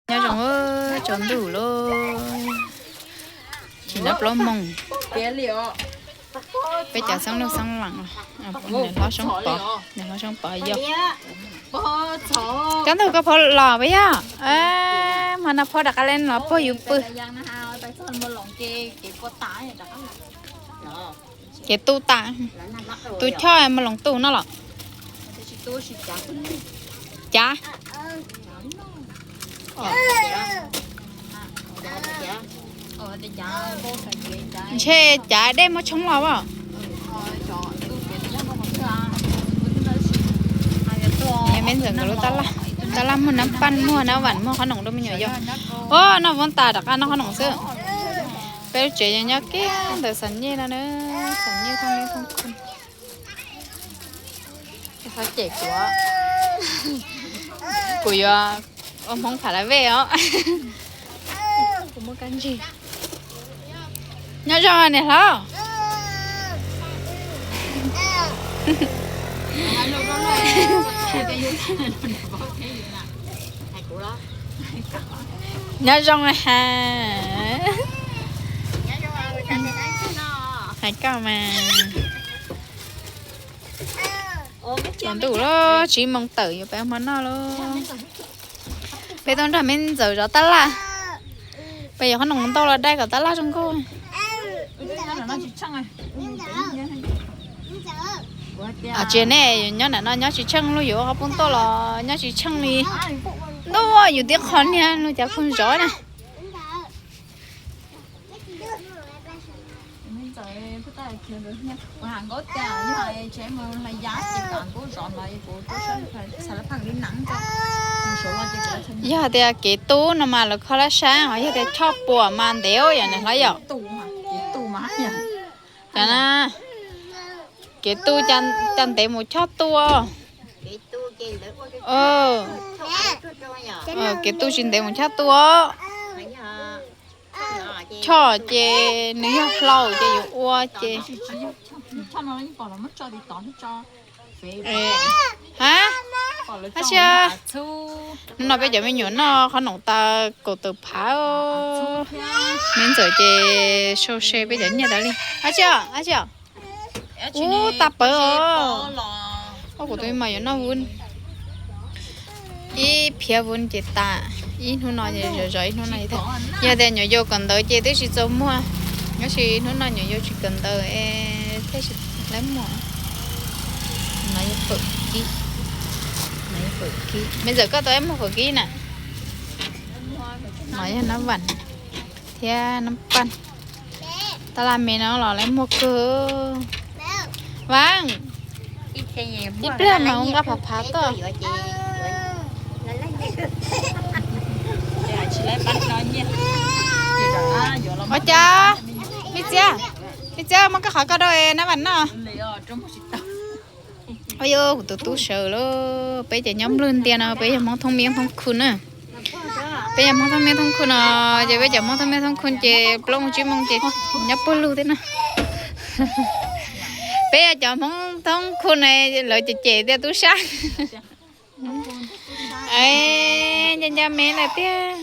Nyob zoo, tsaus ntuj lawm, tsis nrab plaub moos. Peb cov xeeb ntxwv xeeb ntxwv, niam hlob Xyoob Pov, niam hlob Xyoob Pov yog. Cov ntug koj phau los puas yog? Hmo no phau rov qab los puag yus pw. Ces tu tas, tu choj mus loos tu no los. Cav. Ntshe cav dej muab tshoob los as. Me ntxawm nkawd lub tab laj, tab laj muag nab paj, muag nab vam, muag qhob noom rau me nyuam yaus. Os, noj voos tas rov qab noj qhob noom xwb. Peb lub tsev nyob kiag ntawm Xam Nyej no na, Xam Nyej Thoob Meej Thoob Khu. Qhov cem kuv, kuv yuav ua Hmoob Phav Las Vej os. Kuv muaj kab ntsig. Nyob zoo niam hlob. Nyob zoo ha. Hais koj mas. Tsaus ntuj lawm, tsib moos tawm yuav peb hmo noj lawm. Peb tuaj nrog me ntxawm zov tab laj. Peb yuav qhob noom ntau los dai kom tab laj zoo nkauj. Tsis nej nyob nram no nyob tsis tsheej, luag yuav ua qhov poob tuaj los nyob tsis tsheej li. Ntuj, yus tib qho niag luag cov phooj zov na. Yog tias kev tu no mas lawv kho lab sab, ho yog tias choj puam mas ntev yom niam hlob yom. Cov na, kev tu cas ntev mus choj tu. Kev tu tsis ntev mus choj tu. Choj ces nws yog hlau ces yuav ua ces. Ha, hab tsi, hnub no peb cov me nyuam noj qhob noom tas kaum tawm phav. Me ntxawm ces sau se peb cov nyiaj tas li. Hab tsi, hab tsi. Ub, tas pawv os. Kuv tus me mas yuav noj vun, ib phiab vun ces tas. Ib hnub no zov zov ib hnub no. Yog tias nyuam yaus kawm ntawv ces twb tsis txaus muag, tab sis hnub no nyuam yaus tsis kawm ntawv es thiaj tsis tau muag. No yog fawm kib, no yog fawm kib. Me ntxawm koj tau muag fawm kib na. No yog nab vam thiab nab paj. Tab laj me no los lawv muag kawg. Vaaj, ib pliag mas ua nqaj phav phav tuaj. Ua cas, me txiv, me txiv, muab koj qhov ko rau nab vam noj. Ua yog kuv tus tub sawv lawm. Peb ces nyob nplawg ntias no, peb yog Hmoob Thoob Meej Thoob Khu na. Peb yog Hmoob Thoob Meej Thoob Khu no, ces peb cov Hmoob Thoob Meej Thoob Khu ces plaub moos tsib moos ces nyob puag lug thiab na. Peb yog cov Hmoob Thoob Khu na, lawv ces cem tias tub sab. Nco nco me lawm tiag.